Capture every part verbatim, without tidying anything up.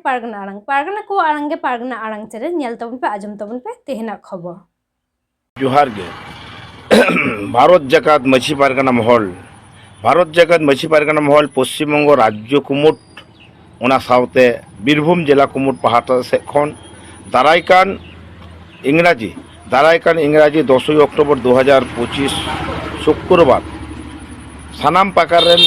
ᱯᱟᱨᱜᱟᱱᱟ ᱟᱲᱟᱝ, ᱯᱟᱨᱜᱟᱱᱟ ᱠᱚᱣᱟᱜ ᱟᱲᱟᱝ ᱜᱮ ᱯᱟᱨᱜᱟᱱᱟ ᱟᱲᱟᱝ ᱪᱮᱱᱮᱞ, ᱧᱮᱞ ᱛᱟᱵᱚᱱ ᱯᱮ, ᱟᱸᱡᱚᱢ ᱛᱟᱵᱚᱱ ᱯᱮ ᱛᱮᱦᱮᱧᱟᱜ ᱠᱷᱚᱵᱚᱨ᱾ ᱡᱚᱦᱟᱨ ᱜᱮ᱾ ᱵᱷᱟᱨᱚᱛ ᱡᱟᱠᱟᱛ ᱢᱟᱹᱡᱷᱤ ᱯᱟᱨᱜᱟᱱᱟ ᱢᱚᱦᱚᱞ, ᱵᱷᱟᱨᱚᱛ ᱡᱟᱠᱟᱛ ᱢᱟᱹᱡᱷᱤ ᱯᱟᱨᱜᱟᱱᱟ ᱢᱚᱦᱚᱞ ᱯᱚᱥᱪᱤᱢ ᱵᱚᱝᱜᱚ ᱨᱟᱡᱽᱡᱚ ᱠᱩᱢᱩᱴ, ᱚᱱᱟ ᱥᱟᱶᱛᱮ ᱵᱤᱨᱵᱷᱩᱢ ᱡᱮᱞᱟ ᱠᱩᱢᱩᱴ ᱯᱟᱦᱴᱟ ᱥᱮᱫ ᱠᱷᱚᱱ ᱫᱟᱨᱟᱭ ᱠᱟᱱ ᱤᱝᱨᱟᱡᱤ, ᱫᱟᱨᱟᱭ ᱠᱟᱱ ᱤᱝᱨᱟᱡᱤ ᱫᱚᱥᱚᱭ ᱚᱠᱴᱳᱵᱚᱨ ᱫᱩ ᱦᱟᱡᱟᱨ ᱯᱚᱸᱪᱤᱥ ᱥᱩᱠᱨᱚᱵᱟᱨ ᱥᱟᱱᱟᱢ ᱯᱟᱠᱟᱨ ᱨᱮᱱ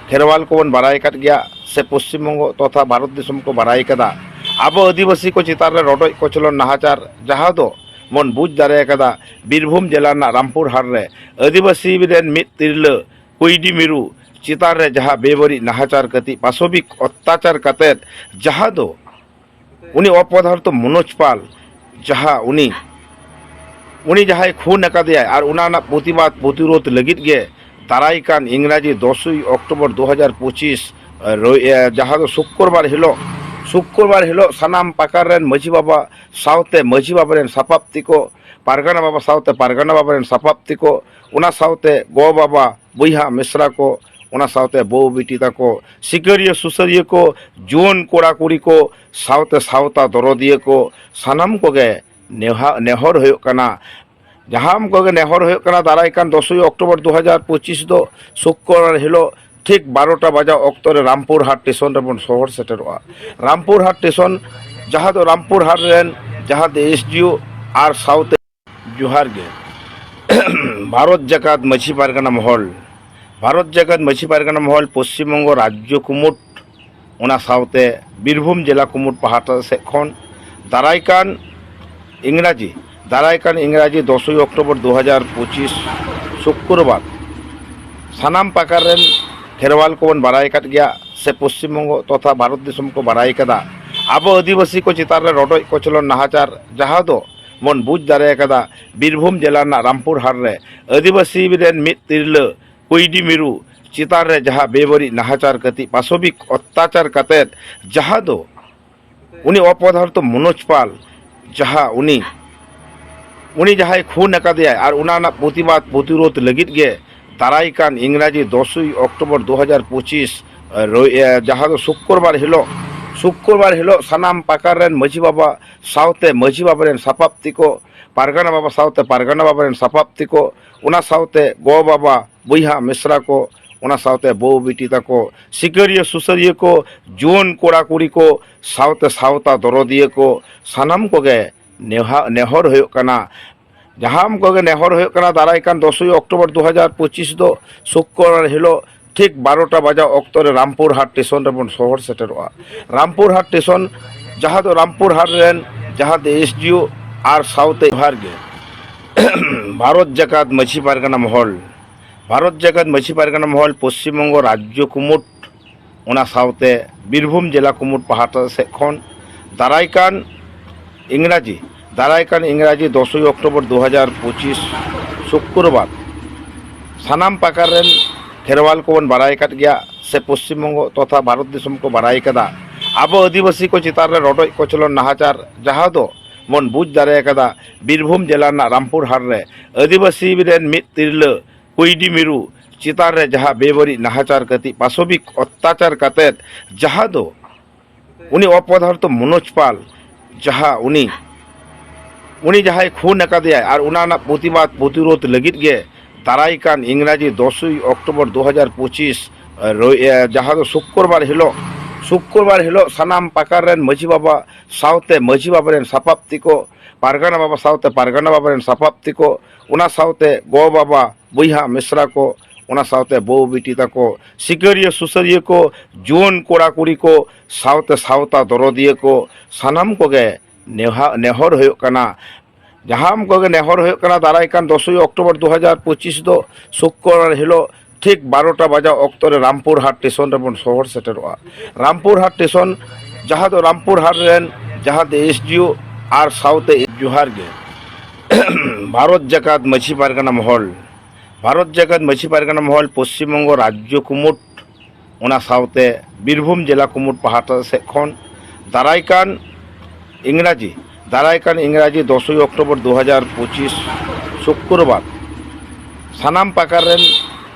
ᱠᱷᱮᱨᱣᱟᱞ ᱠᱚᱵᱚᱱ ᱵᱟᱲᱟᱭ ᱟᱠᱟᱫ ᱜᱮᱭᱟ, ᱥᱮ ᱯᱚᱥᱪᱤᱢ ᱵᱚᱝᱜᱚ ᱛᱚᱛᱷᱟ ᱵᱷᱟᱨᱚᱛ ᱫᱤᱥᱚᱢ ᱠᱚ ᱵᱟᱲᱟᱭ ᱟᱠᱟᱫᱟ᱾ ᱟᱵᱚ ᱟᱹᱫᱤᱵᱟᱹᱥᱤ ᱠᱚ ᱪᱮᱛᱟᱱ ᱨᱮ ᱨᱚᱰᱚᱡ ᱠᱚᱪᱞᱚᱱ ᱱᱟᱦᱟᱪᱟᱨ, ᱡᱟᱦᱟᱸ ᱫᱚ ᱵᱚᱱ ᱵᱩᱡᱽ ᱫᱟᱲᱮ ᱟᱠᱟᱫᱟ, ᱵᱤᱨᱵᱷᱩᱢ ᱡᱮᱞᱟ ᱨᱮᱱᱟᱜ ᱨᱟᱢᱯᱩᱨ ᱦᱟᱴ ᱨᱮ ᱟᱹᱫᱤᱵᱟᱹᱥᱤ ᱨᱮᱱ ᱢᱤᱫ ᱛᱤᱨᱞᱟᱹ ᱠᱩᱭᱰᱤ ᱢᱤᱨᱩ ᱪᱮᱛᱟᱱ ᱨᱮ ᱡᱟᱦᱟᱸ ᱵᱮᱵᱟᱹᱲᱤᱡ ᱱᱟᱦᱟᱪᱟᱨ ᱠᱟᱛᱮ, ᱯᱟᱥᱚᱵᱤᱠ ᱚᱛᱛᱟᱪᱟᱨ ᱠᱟᱛᱮ, ᱡᱟᱦᱟᱸ ᱫᱚ ᱩᱱᱤ ᱚᱯᱚᱫᱟᱨᱛᱷᱚ ᱢᱚᱱᱳᱡᱽ ᱯᱟᱞ, ᱡᱟᱦᱟᱸ ᱩᱱᱤ, ᱩᱱᱤ ᱡᱟᱦᱟᱸᱭ ᱠᱷᱩᱱ ᱟᱠᱟᱫᱮᱭᱟᱭ, ᱟᱨ ᱚᱱᱟ ᱨᱮᱱᱟᱜ ᱯᱨᱚᱛᱤᱵᱟᱫ ᱯᱨᱚᱛᱤᱨᱳᱫᱷ ᱞᱟᱹᱜᱤᱫ ᱜᱮ ᱫᱟᱨᱟᱭ ᱠᱟᱱ ᱤᱝᱨᱟᱡᱤ ᱫᱚᱥᱚᱭ ᱚᱠᱴᱳᱵᱚᱨ ᱫᱩ ᱦᱟᱡᱟᱨ ᱯᱚᱸᱪᱤᱥ, ᱨᱚ-, ᱮ, ᱡᱟᱦᱟᱸ ᱫᱚ ᱥᱩᱠᱨᱚᱵᱟᱨ ᱦᱤᱞᱳᱜ, ᱥᱩᱠᱨᱚᱵᱟᱨ ᱦᱤᱞᱳᱜ ᱥᱟᱱᱟᱢ ᱯᱟᱠᱟᱨ ᱨᱮᱱ ᱢᱟᱹᱡᱷᱤ ᱵᱟᱵᱟ ᱥᱟᱶᱛᱮ ᱢᱟᱹᱡᱷᱤ ᱵᱟᱵᱟ ᱨᱮᱱ ᱥᱟᱯᱟᱵ ᱛᱮᱠᱚ, ᱯᱟᱨᱜᱟᱱᱟ ᱵᱟᱵᱟ ᱥᱟᱶᱛᱮ ᱯᱟᱨᱜᱟᱱᱟ ᱵᱟᱵᱟ ᱨᱮᱱ ᱥᱟᱯᱟᱵ ᱛᱮᱠᱚ, ᱚᱱᱟ ᱥᱟᱶᱛᱮ ᱜᱚ ᱵᱟᱵᱟ, ᱵᱚᱭᱦᱟ ᱢᱤᱥᱨᱟ ᱠᱚ, ᱚᱱᱟ ᱥᱟᱶᱛᱮ ᱵᱟᱹᱦᱩ ᱵᱤᱴᱤ ᱛᱟᱠᱚ, ᱥᱤᱠᱟᱹᱨᱤᱭᱟᱹ ᱥᱩᱥᱟᱹᱨᱤᱭᱟᱹ ᱠᱚ, ᱡᱩᱣᱟᱹᱱ ᱠᱚᱲᱟ ᱠᱩᱲᱤ ᱠᱚ, ᱥᱟᱶᱛᱮ ᱥᱟᱶᱛᱟ ᱫᱚᱨᱚᱫᱤᱭᱟᱹ ᱠᱚ, ᱥᱟᱱᱟᱢ ᱠᱚᱜᱮ ᱱᱮᱦᱟ-, ᱱᱮᱦᱚᱨ ᱦᱩᱭᱩᱜ ᱠᱟᱱᱟ, ᱡᱟᱦᱟᱸ ᱠᱚᱜᱮ ᱱᱮᱦᱚᱨ ᱦᱩᱭᱩᱜ ᱠᱟᱱᱟ, ᱫᱟᱨᱟᱭ ᱠᱟᱱ ᱫᱚᱥᱚᱭ ᱚᱠᱴᱳᱵᱚᱨ ᱫᱩ ᱦᱟᱡᱟᱨ ᱯᱚᱸᱪᱤᱥ ᱫᱚ ᱥᱩᱠᱨᱚᱵᱟᱨ ᱦᱤᱞᱳᱜ ᱴᱷᱤᱠ ᱵᱟᱨᱚᱴᱟ ᱵᱟᱡᱟᱣ ᱚᱠᱛᱚ ᱨᱮ ᱨᱟᱢᱯᱩᱨ ᱦᱟᱴ ᱥᱴᱮᱥᱚᱱ ᱨᱮᱵᱚᱱ ᱥᱚᱦᱚᱨ ᱥᱮᱴᱮᱨᱚᱜᱼᱟ᱾ ᱨᱟᱢᱯᱩᱨ ᱦᱟᱴ ᱥᱴᱮᱥᱚᱱ, ᱡᱟᱦᱟᱸ ᱫᱚ ᱨᱟᱢᱯᱩᱨ ᱦᱟᱴ ᱨᱮᱱ ᱡᱟᱦᱟᱸ ᱫᱚ ᱮᱥ ᱰᱤ ᱳ ᱟᱨ ᱥᱟᱶᱛᱮ ᱡᱚᱦᱟᱨ ᱜᱮ᱾ ᱵᱷᱟᱨᱚᱛ ᱡᱟᱠᱟᱛ ᱢᱟᱹᱡᱷᱤ ᱯᱟᱨᱜᱟᱱᱟ ᱢᱚᱦᱚᱞ, ᱵᱷᱟᱨᱚᱛ ᱡᱟᱠᱟᱛ ᱢᱟᱹᱡᱷᱤ ᱯᱟᱨᱜᱟᱱᱟ ᱢᱚᱦᱚᱞ ᱯᱚᱥᱪᱤᱢ ᱵᱚᱝᱜᱚ ᱨᱟᱡᱽᱡᱚ ᱠᱩᱢᱩᱴ, ᱚᱱᱟ ᱥᱟᱶᱛᱮ ᱵᱤᱨᱵᱷᱩᱢ ᱡᱮᱞᱟ ᱠᱩᱢᱩᱴ ᱯᱟᱦᱴᱟ ᱥᱮᱫ ᱠᱷᱚᱱ ᱫᱟᱨᱟᱭ ᱠᱟᱱ ᱤᱝᱨᱟᱡᱤ, ᱫᱟᱨᱟᱭ ᱠᱟᱱ ᱤᱝᱨᱟᱡᱤ ᱫᱚᱥᱚᱭ ᱚᱠᱴᱳᱵᱚᱨ ᱫᱩ ᱦᱟᱡᱟᱨ ᱯᱚᱸᱪᱤᱥ ᱥᱩᱠᱨᱚᱵᱟᱨ ᱥᱟᱱᱟᱢ ᱯᱟᱠᱟᱨ ᱨᱮᱱ ᱠᱷᱮᱨᱣᱟᱞ ᱠᱚᱵᱚᱱ ᱵᱟᱲᱟᱭ ᱟᱠᱟᱫ ᱜᱮᱭᱟ, ᱥᱮ ᱯᱚᱥᱪᱤᱢ ᱵᱚᱝᱜᱚ ᱛᱚᱛᱷᱟ ᱵᱷᱟᱨᱚᱛ ᱫᱤᱥᱚᱢ ᱠᱚ ᱵᱟᱲᱟᱭ ᱟᱠᱟᱫᱟ᱾ ᱟᱵᱚ ᱟᱹᱫᱤᱵᱟᱹᱥᱤ ᱠᱚ ᱪᱮᱛᱟᱱ ᱨᱮ ᱨᱚᱰᱚᱡ ᱠᱚᱪᱞᱚᱱ ᱱᱟᱦᱟᱪᱟᱨ, ᱡᱟᱦᱟᱸ ᱫᱚ ᱵᱚᱱ ᱵᱩᱡᱽ ᱫᱟᱲᱮ ᱟᱠᱟᱫᱟ, ᱵᱤᱨᱵᱷᱩᱢ ᱡᱮᱞᱟ ᱨᱮᱱᱟᱜ ᱨᱟᱢᱯᱩᱨ ᱦᱟᱴ ᱨᱮ ᱟᱹᱫᱤᱵᱟᱹᱥᱤ ᱨᱮᱱ ᱢᱤᱫ ᱛᱤᱨᱞᱟᱹ ᱠᱩᱭᱰᱤ ᱢᱤᱨᱩ ᱪᱮᱛᱟᱱ ᱨᱮ ᱡᱟᱦᱟᱸ ᱵᱮᱵᱟᱹᱲᱤᱡ ᱱᱟᱦᱟᱪᱟᱨ ᱠᱟᱛᱮ, ᱯᱟᱥᱚᱵᱤᱠ ᱚᱛᱛᱟᱪᱟᱨ ᱠᱟᱛᱮ, ᱡᱟᱦᱟᱸ ᱫᱚ ᱩᱱᱤ ᱚᱯᱚᱫᱟᱨᱛᱷᱚ ᱢᱚᱱᱳᱡᱽ ᱯᱟᱞ, ᱡᱟᱦᱟᱸ ᱩᱱᱤ, ᱩᱱᱤ ᱡᱟᱦᱟᱸᱭ ᱠᱷᱩᱱ ᱟᱠᱟᱫᱮᱭᱟᱭ, ᱟᱨ ᱚᱱᱟ ᱨᱮᱱᱟᱜ ᱯᱨᱚᱛᱤᱵᱟᱫ ᱯᱨᱚᱛᱤᱨᱳᱫᱷ ᱞᱟᱹᱜᱤᱫ ᱜᱮ ᱫᱟᱨᱟᱭ ᱠᱟᱱ ᱤᱝᱨᱟᱡᱤ ᱫᱚᱥᱚᱭ ᱚᱠᱴᱳᱵᱚᱨ ᱫᱩ ᱦᱟᱡᱟᱨ ᱯᱚᱸᱪᱤᱥ, ᱨᱚ-, ᱮ, ᱡᱟᱦᱟᱸ ᱫᱚ ᱥᱩᱠᱨᱚᱵᱟᱨ ᱦᱤᱞᱳᱜ ᱥᱩᱠᱨᱚᱵᱟᱨ ᱦᱤᱞᱳᱜ ᱥᱟᱱᱟᱢ ᱯᱟᱠᱟᱲ ᱨᱮᱱ ᱢᱟᱹᱡᱷᱤ ᱵᱟᱵᱟ ᱥᱟᱶᱛᱮ ᱢᱟᱹᱡᱷᱤ ᱵᱟᱵᱟ ᱨᱮᱱ ᱥᱟᱯᱟᱵ ᱛᱤᱠᱚ, ᱯᱟᱨᱜᱟᱱᱟ ᱵᱟᱵᱟ ᱥᱟᱶᱛᱮ ᱯᱟᱨᱜᱟᱱᱟ ᱵᱟᱵᱟ ᱨᱮᱱ ᱥᱟᱯᱟᱵ ᱛᱤᱠᱚ, ᱚᱱᱟ ᱥᱟᱶᱛᱮ ᱜᱚ ᱵᱟᱵᱟ, ᱵᱚᱭᱦᱟ ᱢᱤᱥᱨᱟ ᱠᱚ, ᱚᱱᱟ ᱥᱟᱶᱛᱮ ᱵᱟᱹᱦᱩ ᱵᱤᱴᱤ ᱛᱟᱠᱚ, ᱥᱤᱠᱟᱹᱨᱤᱭᱟᱹ ᱥᱩᱥᱟᱹᱨᱤᱭᱟᱹ ᱠᱚ, ᱡᱩᱣᱟᱹᱱ ᱠᱚᱲᱟ ᱠᱩᱲᱤ ᱠᱚ, ᱥᱟᱶᱛᱮ ᱥᱟᱶᱛᱟ ᱫᱚᱨᱚᱫᱤᱭᱟᱹ ᱠᱚ, ᱥᱟᱱᱟᱢ ᱠᱚᱜᱮ ᱱᱮᱦᱟ-, ᱱᱮᱦᱚᱨ ᱦᱩᱭᱩᱜ ᱠᱟᱱᱟ, ᱡᱟᱦᱟᱸ ᱠᱚᱜᱮ ᱱᱮᱦᱚᱨ ᱦᱩᱭᱩᱜ ᱠᱟᱱᱟ, ᱫᱟᱨᱟᱭ ᱠᱟᱱ ᱫᱚᱥᱳᱭ ᱚᱠᱴᱳᱵᱚᱨ ᱫᱩ ᱦᱟᱡᱟᱨ ᱯᱚᱸᱪᱤᱥ ᱫᱚ ᱥᱩᱠᱨᱚᱵᱟᱨ ᱦᱤᱞᱳᱜ ᱴᱷᱤᱠ ᱵᱟᱨᱚᱴᱟ ᱵᱟᱡᱟᱣ ᱚᱠᱛᱚ ᱨᱮ ᱨᱟᱢᱯᱩᱨ ᱦᱟᱴ ᱥᱴᱮᱥᱚᱱ ᱨᱮᱵᱚᱱ ᱥᱚᱦᱚᱨ ᱥᱮᱴᱮᱨᱚᱜᱼᱟ᱾ ᱨᱟᱢᱯᱩᱨ ᱦᱟᱴ ᱥᱴᱮᱥᱚᱱ, ᱡᱟᱦᱟᱸ ᱫᱚ ᱨᱟᱢᱯᱩᱨ ᱦᱟᱴ ᱨᱮᱱ ᱡᱟᱦᱟᱸ ᱫᱚ ᱮᱥ ᱰᱤ ᱳ ᱟᱨ ᱥᱟᱶᱛᱮ ᱡᱚᱦᱟᱨ ᱜᱮ ᱵᱷᱟᱨᱚᱛ ᱡᱟᱠᱟᱛ ᱢᱟᱹᱡᱷᱤ ᱯᱟᱨᱜᱟᱱᱟ ᱢᱚᱦᱚᱞ, ᱵᱷᱟᱨᱚᱛ ᱡᱟᱠᱟᱛ ᱢᱟᱹᱡᱷᱤ ᱯᱟᱨᱜᱟᱱᱟ ᱢᱚᱦᱚᱞ, ᱯᱚᱥᱪᱤᱢ ᱵᱚᱝᱜᱚ ᱨᱟᱡᱽᱡᱚ ᱠᱩᱢᱩᱴ, ᱚᱱᱟ ᱥᱟᱶᱛᱮ ᱵᱤᱨᱵᱷᱩᱢ ᱡᱮᱞᱟ ᱠᱩᱢᱩᱴ ᱯᱟᱦᱴᱟ ᱥᱮᱫ ᱠᱷᱚᱱ ᱫᱟᱨᱟᱭ ᱠᱟᱱ ᱤᱝᱨᱟᱡᱤ, ᱫᱟᱨᱟᱭ ᱠᱟᱱ ᱤᱝᱨᱟᱡᱤ ᱫᱚᱥᱳᱭ ᱚᱠᱴᱳᱵᱚᱨ ᱫᱩ ᱦᱟᱡᱟᱨ ᱯᱚᱸᱪᱤᱥ ᱥᱩᱠᱨᱚᱵᱟᱨ ᱥᱟᱱᱟᱢ ᱯᱟᱠᱟᱲ ᱨᱮᱱ ᱠᱷᱮᱨᱣᱟᱞ ᱠᱚᱵᱚᱱ ᱵᱟᱲᱟᱭ ᱟᱠᱟᱫ ᱜᱮᱭᱟ, ᱥᱮ ᱯᱚᱥᱪᱤᱢ ᱵᱚᱝᱜᱚ ᱛᱚᱛᱷᱟ ᱵᱷᱟᱨᱚᱛ ᱫᱤᱥᱚᱢ ᱠᱚ ᱵᱟᱲᱟᱭ ᱟᱠᱟᱫᱟ᱾ ᱟᱵᱚ ᱟᱹᱫᱤᱵᱟᱹᱥᱤ ᱠᱚ ᱪᱮᱛᱟᱱ ᱨᱮ ᱨᱚᱰᱚᱡ ᱠᱚᱪᱞᱚᱱ ᱱᱟᱦᱟᱪᱟᱨ, ᱡᱟᱦᱟᱸ ᱫᱚ ᱵᱚᱱ ᱵᱩᱡᱽ ᱫᱟᱲᱮ ᱟᱠᱟᱫᱟ, ᱵᱤᱨᱵᱷᱩᱢ ᱡᱮᱞᱟ ᱨᱮᱱᱟᱜ ᱨᱟᱢᱯᱩᱨ ᱦᱟᱴ ᱨᱮ ᱟᱹᱫᱤᱵᱟᱹᱥᱤ ᱨᱮᱱ ᱢᱤᱫ ᱛᱤᱨᱞᱟᱹ ᱠᱩᱭᱰᱤ ᱢᱤᱨᱩ ᱪᱮᱛᱟᱱ ᱨᱮ ᱡᱟᱦᱟᱸ ᱵᱮᱵᱟᱹᱲᱤᱡ ᱱᱟᱦᱟᱪᱟᱨ ᱠᱟᱛᱮ, ᱯᱟᱥᱚᱵᱤᱠ ᱚᱛᱛᱟᱪᱟᱨ ᱠᱟᱛᱮ, ᱡᱟᱦᱟᱸ ᱫᱚ ᱩᱱᱤ ᱚᱯᱚᱫᱟᱨᱛᱷᱚ ᱢᱚᱱᱳᱡᱽ ᱯᱟᱞ, ᱡᱟᱦᱟᱸ ᱩᱱᱤ, ᱩᱱᱤ ᱡᱟᱦᱟᱸᱭ ᱠᱷᱩᱱ ᱟᱠᱟᱫᱮᱭᱟᱭ, ᱟᱨ ᱚᱱᱟ ᱨᱮᱱᱟᱜ ᱯᱨᱚᱛᱤᱵᱟᱫ ᱯᱨᱚᱛᱤᱨᱳᱫᱷ ᱞᱟᱹᱜᱤᱫ ᱜᱮ ᱫᱟᱨᱟᱭ ᱠᱟᱱ ᱤᱝᱨᱟᱡᱤ ᱫᱚᱥᱳᱭ ᱚᱠᱴᱳᱵᱚᱨ ᱫᱩ ᱦᱟᱡᱟᱨ ᱯᱚᱸᱪᱤᱥ, ᱨᱚ-, ᱮ, ᱡᱟᱦᱟᱸ ᱫᱚ ᱥᱩᱠᱨᱚᱵᱟᱨ ᱦᱤᱞᱳᱜ, ᱥᱩᱠᱨᱚᱵᱟᱨ ᱦᱤᱞᱳᱜ ᱥᱟᱱᱟᱢ ᱯᱟᱠᱟᱲ ᱨᱮᱱ ᱢᱟᱹᱡᱷᱤ ᱵᱟᱵᱟ ᱥᱟᱶᱛᱮ ᱢᱟᱹᱡᱷᱤ ᱵᱟᱵᱟ ᱨᱮᱱ ᱥᱟᱯᱟᱵ ᱛᱤᱠᱚ, ᱯᱟᱨᱜᱟᱱᱟ ᱵᱟᱵᱟ ᱥᱟᱶᱛᱮ ᱯᱟᱨᱜᱟᱱᱟ ᱵᱟᱵᱟ ᱨᱮᱱ ᱥᱟᱯᱟᱵ ᱛᱤᱠᱚ, ᱚᱱᱟ ᱥᱟᱶᱛᱮ ᱜᱚ ᱵᱟᱵᱟ, ᱵᱚᱭᱦᱟ ᱢᱤᱥᱨᱟ ᱠᱚ, ᱚᱱᱟ ᱥᱟᱶᱛᱮ ᱵᱟᱹᱦᱩ ᱵᱤᱴᱤ ᱛᱟᱠᱚ, ᱥᱤᱠᱟᱹᱨᱤᱭᱟᱹ ᱥᱩᱥᱟᱹᱨᱤᱭᱟᱹ ᱠᱚ, ᱡᱩᱣᱟᱹᱱ ᱠᱚᱲᱟ ᱠᱩᱲᱤ ᱠᱚ, ᱥᱟᱶᱛᱮ ᱥᱟᱶᱛᱟ ᱫᱚᱨᱚᱫᱤᱭᱟᱹ ᱠᱚ, ᱥᱟᱱᱟᱢ ᱠᱚᱜᱮ ᱱᱮᱦᱟ-, ᱱᱮᱦᱚᱨ ᱦᱩᱭᱩᱜ ᱠᱟᱱᱟ, ᱡᱟᱦᱟᱸ ᱠᱚᱜᱮ ᱱᱮᱦᱚᱨ ᱦᱩᱭᱩᱜ ᱠᱟᱱᱟ, ᱫᱟᱨᱟᱭ ᱠᱟᱱ ᱫᱚᱥᱳᱭ ᱚᱠᱴᱳᱵᱚᱨ ᱫᱩ ᱦᱟᱡᱟᱨ ᱯᱚᱸᱪᱤᱥ ᱫᱚ ᱥᱩᱠᱨᱚᱵᱟᱨ ᱦᱤᱞᱳᱜ ᱴᱷᱤᱠ ᱵᱟᱨᱚᱴᱟ ᱵᱟᱡᱟᱣ ᱚᱠᱛᱚ ᱨᱮ ᱨᱟᱢᱯᱩᱨ ᱦᱟᱴ ᱥᱴᱮᱥᱚᱱ ᱨᱮᱵᱚᱱ ᱥᱚᱦᱚᱨ ᱥᱮᱴᱮᱨᱚᱜᱼᱟ᱾ ᱨᱟᱢᱯᱩᱨ ᱦᱟᱴ ᱥᱴᱮᱥᱚᱱ, ᱡᱟᱦᱟᱸ ᱫᱚ ᱨᱟᱢᱯᱩᱨ ᱦᱟᱴ ᱨᱮᱱ ᱡᱟᱦᱟᱸ ᱫᱚ ᱮᱥ ᱰᱤ ᱳ ᱟᱨ ᱥᱟᱶᱛᱮ ᱡᱚᱦᱟᱨ ᱜᱮ ᱵᱷᱟᱨᱚᱛ ᱡᱟᱠᱟᱛ ᱢᱟᱹᱡᱷᱤ ᱯᱟᱨᱜᱟᱱᱟ ᱢᱚᱦᱚᱞ, ᱵᱷᱟᱨᱚᱛ ᱡᱟᱠᱟᱛ ᱢᱟᱹᱡᱷᱤ ᱯᱟᱨᱜᱟᱱᱟ ᱢᱚᱦᱚᱞ, ᱯᱚᱥᱪᱤᱢ ᱵᱚᱝᱜᱚ ᱨᱟᱡᱽᱡᱚ ᱠᱩᱢᱩᱴ, ᱚᱱᱟ ᱥᱟᱶᱛᱮ ᱵᱤᱨᱵᱷᱩᱢ ᱡᱮᱞᱟ ᱠᱩᱢᱩᱴ ᱯᱟᱦᱴᱟ ᱥᱮᱫ ᱠᱷᱚᱱ ᱫᱟᱨᱟᱭ ᱠᱟᱱ ᱤᱝᱨᱟᱡᱤ, ᱫᱟᱨᱟᱭ ᱠᱟᱱ ᱤᱝᱨᱟᱡᱤ ᱫᱚᱥᱳᱭ ᱚᱠᱴᱳᱵᱚᱨ ᱫᱩ ᱦᱟᱡᱟᱨ ᱯᱚᱸᱪᱤᱥ ᱥᱩᱠᱨᱚᱵᱟᱨ ᱥᱟᱱᱟᱢ ᱯᱟᱠᱟᱲ ᱨᱮᱱ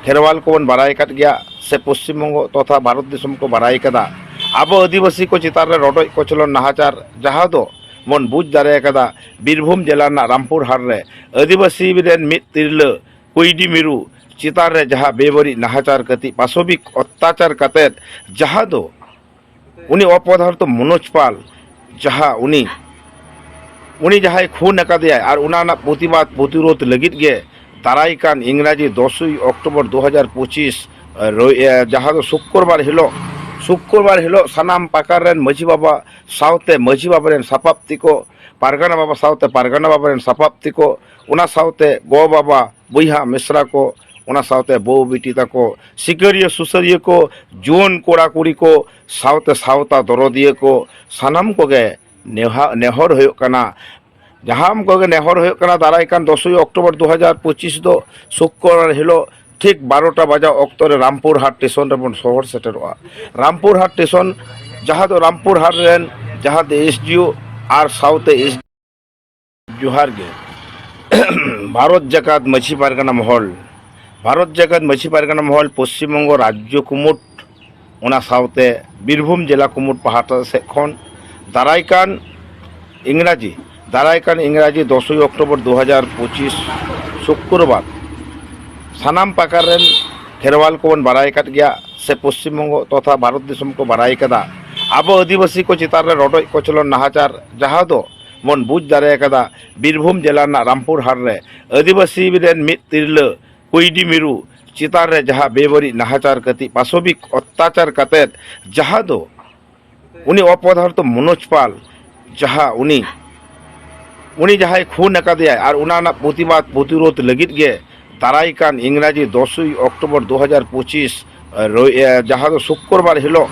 ᱠᱷᱮᱨᱣᱟᱞ ᱠᱚᱵᱚᱱ ᱵᱟᱲᱟᱭ ᱟᱠᱟᱫ ᱜᱮᱭᱟ, ᱥᱮ ᱯᱚᱥᱪᱤᱢ ᱵᱚᱝᱜᱚ ᱛᱚᱛᱷᱟ ᱵᱷᱟᱨᱚᱛ ᱫᱤᱥᱚᱢ ᱠᱚ ᱵᱟᱲᱟᱭ ᱟᱠᱟᱫᱟ᱾ ᱟᱵᱚ ᱟᱹᱫᱤᱵᱟᱹᱥᱤ ᱠᱚ ᱪᱮᱛᱟᱱ ᱨᱮ ᱨᱚᱰᱚᱡ ᱠᱚᱪᱞᱚᱱ ᱱᱟᱦᱟᱪᱟᱨ, ᱡᱟᱦᱟᱸ ᱫᱚ ᱵᱚᱱ ᱵᱩᱡᱽ ᱫᱟᱲᱮ ᱟᱠᱟᱫᱟ, ᱵᱤᱨᱵᱷᱩᱢ ᱡᱮᱞᱟ ᱨᱮᱱᱟᱜ ᱨᱟᱢᱯᱩᱨ ᱦᱟᱴ ᱨᱮ ᱟᱹᱫᱤᱵᱟᱹᱥᱤ ᱨᱮᱱ ᱢᱤᱫ ᱛᱤᱨᱞᱟᱹ ᱠᱩᱭᱰᱤ ᱢᱤᱨᱩ ᱪᱮᱛᱟᱱ ᱨᱮ ᱡᱟᱦᱟᱸ ᱵᱮᱵᱟᱹᱲᱤᱡ ᱱᱟᱦᱟᱪᱟᱨ ᱠᱟᱛᱮ, ᱯᱟᱥᱚᱵᱤᱠ ᱚᱛᱛᱟᱪᱟᱨ ᱠᱟᱛᱮ, ᱡᱟᱦᱟᱸ ᱫᱚ ᱩᱱᱤ ᱚᱯᱚᱫᱟᱨᱛᱷᱚ ᱢᱚᱱᱳᱡᱽ ᱯᱟᱞ, ᱡᱟᱦᱟᱸ ᱩᱱᱤ, ᱩᱱᱤ ᱡᱟᱦᱟᱸᱭ ᱠᱷᱩᱱ ᱟᱠᱟᱫᱮᱭᱟᱭ, ᱟᱨ ᱚᱱᱟ ᱨᱮᱱᱟᱜ ᱯᱨᱚᱛᱤᱵᱟᱫ ᱯᱨᱚᱛᱤᱨᱳᱫᱷ ᱞᱟᱹᱜᱤᱫ ᱜᱮ ᱫᱟᱨᱟᱭ ᱠᱟᱱ ᱤᱝᱨᱟᱡᱤ ᱫᱚᱥᱳᱭ ᱚᱠᱴᱳᱵᱚᱨ ᱫᱩ ᱦᱟᱡᱟᱨ ᱯᱚᱸᱪᱤᱥ, ᱨᱚ-, ᱮ, ᱡᱟᱦᱟᱸ ᱫᱚ ᱥᱩᱠᱨᱵᱟᱨ ᱦᱤᱞᱳᱜ, ᱥᱩᱠᱨᱵᱟᱨ ᱦᱤᱞᱳᱜ ᱥᱟᱱᱟᱢ ᱯᱟᱠᱟᱨ ᱨᱮᱱ ᱢᱟᱹᱡᱷᱤ ᱵᱟᱵᱟ ᱥᱟᱶᱛᱮ ᱢᱟᱹᱡᱷᱤ ᱵᱟᱵᱟ ᱨᱮᱱ ᱥᱟᱯᱟᱵ ᱛᱮᱠᱚ, ᱯᱟᱨᱜᱟᱱᱟ ᱵᱟᱵᱟ ᱥᱟᱶᱛᱮ ᱯᱟᱨᱜᱟᱱᱟ ᱵᱟᱵᱟ ᱨᱮᱱ ᱥᱟᱯᱟᱵ ᱛᱮᱠᱚ, ᱚᱱᱟ ᱥᱟᱶᱛᱮ ᱜᱚ ᱵᱟᱵᱟ, ᱵᱚᱭᱦᱟ ᱢᱤᱥᱨᱟ ᱠᱚ, ᱚᱱᱟ ᱥᱟᱶᱛᱮ ᱵᱟᱹᱦᱩ ᱵᱤᱴᱤ ᱛᱟᱠᱚ, ᱥᱤᱠᱟᱹᱨᱤᱭᱟᱹ ᱥᱩᱥᱟᱹᱨᱤᱭᱟᱹ ᱠᱚ, ᱡᱩᱣᱟᱹᱱ ᱠᱚᱲᱟ ᱠᱩᱲᱤ ᱠᱚ, ᱥᱟᱶᱛᱮ ᱥᱟᱶᱛᱟ ᱫᱚᱨᱚᱫᱤᱭᱟᱹ ᱠᱚ, ᱥᱟᱱᱟᱢ ᱠᱚᱜᱮ ᱱᱮᱦᱟ-, ᱱᱮᱦᱚᱨ ᱦᱩᱭᱩᱜ ᱠᱟᱱᱟ, ᱡᱟᱦᱟᱸ ᱠᱚᱜᱮ ᱱᱮᱦᱚᱨ ᱦᱩᱭᱩᱜ ᱠᱟᱱᱟ, ᱫᱟᱨᱟᱭ ᱠᱟᱱ ᱫᱚᱥᱳᱭ ᱚᱠᱴᱳᱵᱚᱨ ᱫᱩ ᱦᱟᱡᱟᱨ ᱯᱚᱸᱪᱤᱥ ᱫᱚ ᱥᱩᱠᱨᱵᱟᱨ ᱦᱤᱞᱳᱜ ᱴᱷᱤᱠ ᱵᱟᱨᱚᱴᱟ ᱵᱟᱡᱟᱣ ᱚᱠᱛᱚ ᱨᱮ ᱨᱟᱢᱯᱩᱨ ᱦᱟᱴ ᱥᱴᱮᱥᱚᱱ ᱨᱮᱵᱚᱱ ᱥᱚᱦᱚᱨ ᱥᱮᱴᱮᱨᱚᱜᱼᱟ᱾ ᱨᱟᱢᱯᱩᱨ ᱦᱟᱴ ᱥᱴᱮᱥᱚᱱ, ᱡᱟᱦᱟᱸ ᱫᱚ ᱨᱟᱢᱯᱩᱨ ᱦᱟᱴ ᱨᱮᱱ ᱡᱟᱦᱟᱸ ᱫᱚ ᱮᱥ ᱰᱤ ᱳ ᱟᱨ ᱥᱟᱶᱛᱮ ᱮᱥ ᱡᱚᱦᱟᱨ ᱜᱮ᱾ ᱵᱷᱟᱨᱚᱛ ᱡᱟᱠᱟᱛ ᱢᱟᱹᱡᱷᱤ ᱯᱟᱨᱜᱟᱱᱟ ᱢᱚᱦᱚᱞ, ᱵᱷᱟᱨᱚᱛ ᱡᱟᱠᱟᱛ ᱢᱟᱹᱡᱷᱤ ᱯᱟᱨᱜᱟᱱᱟ ᱢᱚᱦᱚᱞ ᱯᱚᱥᱪᱤᱢ ᱵᱚᱝᱜᱚ ᱨᱟᱡᱽᱡᱚ ᱠᱩᱢᱩᱴ, ᱚᱱᱟ ᱥᱟᱶᱛᱮ ᱵᱤᱨᱵᱷᱩᱢ ᱡᱮᱞᱟ ᱠᱩᱢᱩᱴ ᱯᱟᱦᱴᱟ ᱥᱮᱫ ᱠᱷᱚᱱ ᱫᱟᱨᱟᱭ ᱠᱟᱱ ᱤᱝᱨᱟᱡᱤ, ᱫᱟᱨᱟᱭ ᱠᱟᱱ ᱤᱝᱨᱟᱡᱤ ᱫᱚᱥᱳᱭ ᱚᱠᱴᱳᱵᱚᱨ ᱫᱩ ᱦᱟᱡᱟᱨ ᱯᱚᱸᱪᱤᱥ ᱥᱩᱠᱨᱵᱟᱨ ᱥᱟᱱᱟᱢ ᱯᱟᱠᱟᱨ ᱨᱮᱱ ᱠᱷᱮᱨᱣᱟᱞ ᱠᱚᱵᱚᱱ ᱵᱟᱲᱟᱭ ᱟᱠᱟᱫ ᱜᱮᱭᱟ, ᱥᱮ ᱯᱚᱥᱪᱤᱢ ᱵᱚᱝᱜᱚ ᱛᱚᱛᱷᱟ ᱵᱷᱟᱨᱚᱛ ᱫᱤᱥᱚᱢ ᱠᱚ ᱵᱟᱲᱟᱭ ᱟᱠᱟᱫᱟ, ᱟᱵᱚ ᱟᱹᱫᱤᱵᱟᱹᱥᱤ ᱠᱚ ᱪᱮᱛᱟᱱ ᱨᱮ ᱨᱚᱰᱚᱡ ᱠᱚᱪᱞᱚᱱ ᱱᱟᱦᱟᱪᱟᱨ, ᱡᱟᱦᱟᱸ ᱫᱚ ᱵᱚᱱ ᱵᱩᱡᱽ ᱫᱟᱲᱮ ᱟᱠᱟᱫᱟ, ᱵᱤᱨᱵᱷᱩᱢ ᱡᱮᱞᱟ ᱨᱮᱱᱟᱜ ᱨᱟᱢᱯᱩᱨ ᱦᱟᱴ ᱨᱮ ᱟᱹᱫᱤᱵᱟᱹᱥᱤ ᱨᱮᱱ ᱢᱤᱫ ᱛᱤᱨᱞᱟᱹ ᱠᱩᱭᱰᱤ ᱢᱤᱨᱩ ᱪᱮᱛᱟᱱ ᱨᱮ ᱡᱟᱦᱟᱸ ᱵᱮᱵᱟᱹᱲᱤᱡ ᱱᱟᱦᱟᱪᱟᱨ ᱠᱟᱛᱮ, ᱯᱟᱥᱚᱵᱤᱠ ᱚᱛᱛᱟᱪᱟᱨ ᱠᱟᱛᱮ, ᱡᱟᱦᱟᱸ ᱫᱚ ᱩᱱᱤ ᱚᱯᱚᱫᱟᱨᱛᱷᱚ ᱢᱚᱱᱳᱡᱽ ᱯᱟᱞ, ᱡᱟᱦᱟᱸ ᱩᱱᱤ, ᱩᱱᱤ ᱡᱟᱦᱟᱸᱭ ᱠᱷᱩᱱ ᱟᱠᱟᱫᱮᱭᱟᱭ, ᱟᱨ ᱚᱱᱟ ᱨᱮᱱᱟᱜ ᱯᱨᱚᱛᱤᱵᱟᱫ ᱯᱨᱚᱛᱤᱨᱳᱫᱷ ᱞᱟᱹᱜᱤᱫ ᱜᱮ ᱫᱟᱨᱟᱭ ᱠᱟᱱ ᱤᱝᱨᱟᱡᱤ ᱫᱚᱥᱳᱭ ᱚᱠᱴᱳᱵᱚᱨ ᱫᱩ ᱦᱟᱡᱟᱨ ᱯᱚᱸᱪᱤᱥ, ᱨᱚ-, ᱮ, ᱡᱟᱦᱟᱸ ᱫᱚ ᱥᱩᱠᱨᱵᱟᱨ ᱦᱤᱞᱳᱜ,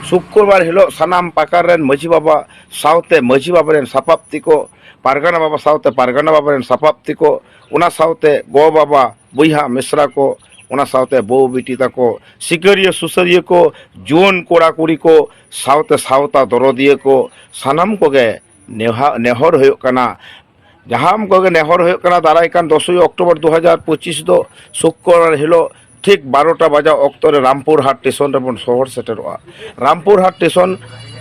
ᱥᱩᱠᱨᱵᱟᱨ ᱦᱤᱞᱳᱜ ᱥᱟᱱᱟᱢ ᱯᱟᱠᱟᱨ ᱨᱮᱱ ᱢᱟᱹᱡᱷᱤ ᱵᱟᱵᱟ ᱥᱟᱶᱛᱮ ᱢᱟᱹᱡᱷᱤ ᱵᱟᱵᱟ ᱨᱮᱱ ᱥᱟᱯᱟᱵ ᱛᱮᱠᱚ, ᱯᱟᱨᱜᱟᱱᱟ ᱵᱟᱵᱟ ᱥᱟᱶᱛᱮ ᱯᱟᱨᱜᱟᱱᱟ ᱵᱟᱵᱟ ᱨᱮᱱ ᱥᱟᱯᱟᱵ ᱛᱮᱠᱚ, ᱚᱱᱟ ᱥᱟᱶᱛᱮ ᱜᱚ ᱵᱟᱵᱟ, ᱵᱚᱭᱦᱟ ᱢᱤᱥᱨᱟ ᱠᱚ, ᱚᱱᱟ ᱥᱟᱶᱛᱮ ᱵᱟᱹᱦᱩ ᱵᱤᱴᱤ ᱛᱟᱠᱚ, ᱥᱤᱠᱟᱹᱨᱤᱭᱟᱹ ᱥᱩᱥᱟᱹᱨᱤᱭᱟᱹ ᱠᱚ, ᱡᱩᱣᱟᱹᱱ ᱠᱚᱲᱟ ᱠᱩᱲᱤ ᱠᱚ, ᱥᱟᱶᱛᱮ ᱥᱟᱶᱛᱟ ᱫᱚᱨᱚᱫᱤᱭᱟᱹ ᱠᱚ, ᱥᱟᱱᱟᱢ ᱠᱚᱜᱮ ᱱᱮᱦᱟ-, ᱱᱮᱦᱚᱨ ᱦᱩᱭᱩᱜ ᱠᱟᱱᱟ, ᱡᱟᱦᱟᱸ ᱠᱚᱜᱮ ᱱᱮᱦᱚᱨ ᱦᱩᱭᱩᱜ ᱠᱟᱱᱟ, ᱫᱟᱨᱟᱭ ᱠᱟᱱ ᱫᱚᱥᱳᱭ ᱚᱠᱴᱳᱵᱚᱨ ᱫᱩ ᱦᱟᱡᱟᱨ ᱯᱚᱸᱪᱤᱥ ᱫᱚ ᱥᱩᱠᱨᱵᱟᱨ ᱦᱤᱞᱳᱜ ᱴᱷᱤᱠ ᱵᱟᱨᱚᱴᱟ ᱵᱟᱡᱟᱣ ᱚᱠᱛᱚ ᱨᱮ ᱨᱟᱢᱯᱩᱨ ᱦᱟᱴ ᱴᱮᱥᱚᱱ ᱨᱮᱵᱚᱱ ᱥᱚᱦᱚᱨ ᱥᱮᱴᱮᱨᱚᱜᱼᱟ᱾ ᱨᱟᱢᱯᱩᱨ ᱦᱟᱴ ᱴᱮᱥᱚᱱ,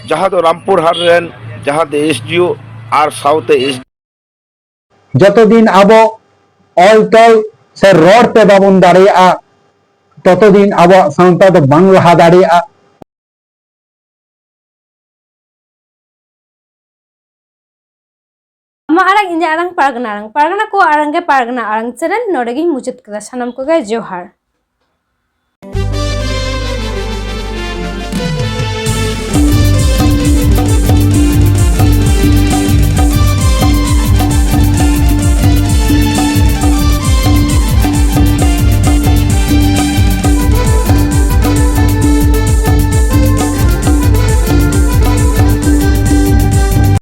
ᱡᱟᱦᱟᱸ ᱫᱚ ᱨᱟᱢᱯᱩᱨ ᱦᱟᱴ ᱨᱮᱱ ᱡᱟᱦᱟᱸ ᱫᱚ ᱮᱥ ᱰᱤ ᱳ ᱟᱨ ᱥᱟᱶᱛᱮ ᱮᱥ ᱡᱚᱛᱚ ᱫᱤᱱ ᱟᱵᱚ ᱚᱞ ᱛᱚᱞ ᱥᱮ ᱨᱚᱲ ᱛᱮ ᱵᱟᱵᱚᱱ ᱫᱟᱲᱮᱭᱟᱜᱼᱟ, ᱛᱚᱛᱚ ᱫᱤᱱ ᱟᱵᱚᱣᱟᱜ ᱥᱟᱶᱛᱟ ᱫᱚ ᱵᱟᱝ ᱞᱟᱦᱟ ᱫᱟᱲᱮᱭᱟᱜᱼᱟ᱾ ᱟᱢᱟᱜ ᱟᱲᱟᱝ, ᱤᱧᱟᱹᱜ ᱟᱲᱟᱝ, ᱯᱟᱨᱜᱟᱱᱟ ᱟᱲᱟᱝ, ᱯᱟᱨᱜᱟᱱᱟ ᱠᱚᱣᱟᱜ ᱟᱲᱟᱝ ᱜᱮ ᱯᱟᱨᱜᱟᱱᱟ ᱟᱲᱟᱝ ᱪᱮᱱᱮᱞ᱾ ᱱᱚᱰᱮ ᱜᱤᱧ ᱢᱩᱪᱟᱹᱫ ᱠᱮᱫᱟ᱾ ᱥᱟᱱᱟᱢ ᱠᱚᱜᱮ ᱡᱚᱦᱟᱨ᱾